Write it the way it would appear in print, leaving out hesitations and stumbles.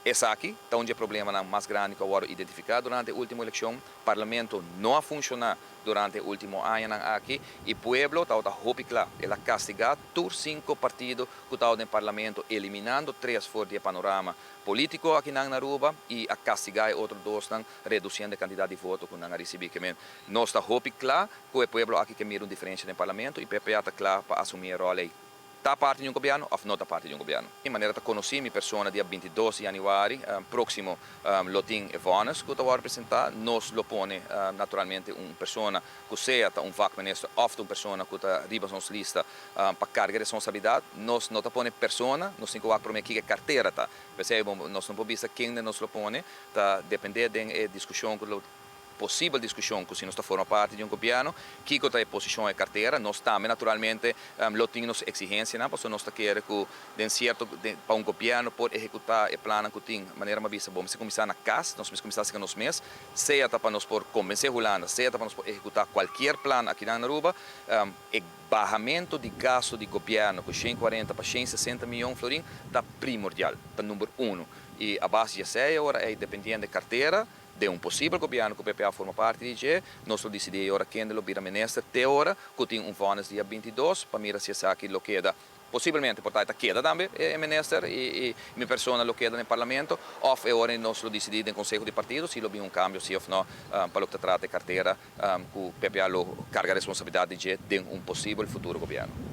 Esaki ta un di e problemanan mas grandi ku a wòrdu identifiká durante e último elekshon. Parlamento no a funshoná durante e último añanan aki i pueblo tabata hopi kla. El a kastigá tur sinku partido ku tabata den parlamento, eliminando tres for di e panorama polítiko akinan na Aruba i a kastigá e otro dosnan redusiendo e kantidat di voto ku nan a risibí. Ke men nos ta hopi kla ku e pueblo aki ke mira un diferensha den parlamento i PPA ta kla pa asumí e ròl ei. Ta parti di un gobièrnu òf no ta parti di un gobièrnu. Di manera ta konosí mi persona dia 22 di yanüari próksimo lo tin e vònes ku ta wòrdu presentá. Nos lo pone naturalmente un persona ku sea ta un vakminister òf ta un persona ku ta riba nos lista pa karga e responsabilidat. Nos no ta pone persona, nos tin ku wak promé kiko e kartera ta. P'esei nos no por bisa kende nos lo pone, ta dependé den e diskushon ku lo. Posibel diskushon ku si nos ta forma parti di un gobièrnu, kiko ta e posishon e kartera. Nos tambe naturalmente lo tin nos eksigensianan pasobra nos ta kere ku den sierto pa un gobièrnu por ehekutá e plannan ku tin, manera mi a bisa bo mester kuminsá na kas, nos mester kuminsá serka nos mes, sea ta pa nos por kombensé Hulanda, sea ta pa nos por ehekutá kualkier plan akinan na Aruba. E bahamentu di gasto di gobièrnu ku 140 pa 160 mion florin ta primordial, ta number uno. I a base di esei ora ei dependiendo e kartera, den un posibel gobièrnu ku PPA forma parti di dje, nos lo disidí e ora kende lo bira minister te ora ku tin un vònis dia 22 pa mira si esaki lo keda. Posiblemente por ta e ta keda tambe e minister i mi persona lo keda den parlamento òf e ora nos lo disidí den konseho di partido si lo bin un kambio si òf no pa loke ta trata e kartera ku PPA lo karga responsabilidat di dje den un posibel futuro gobièrnu.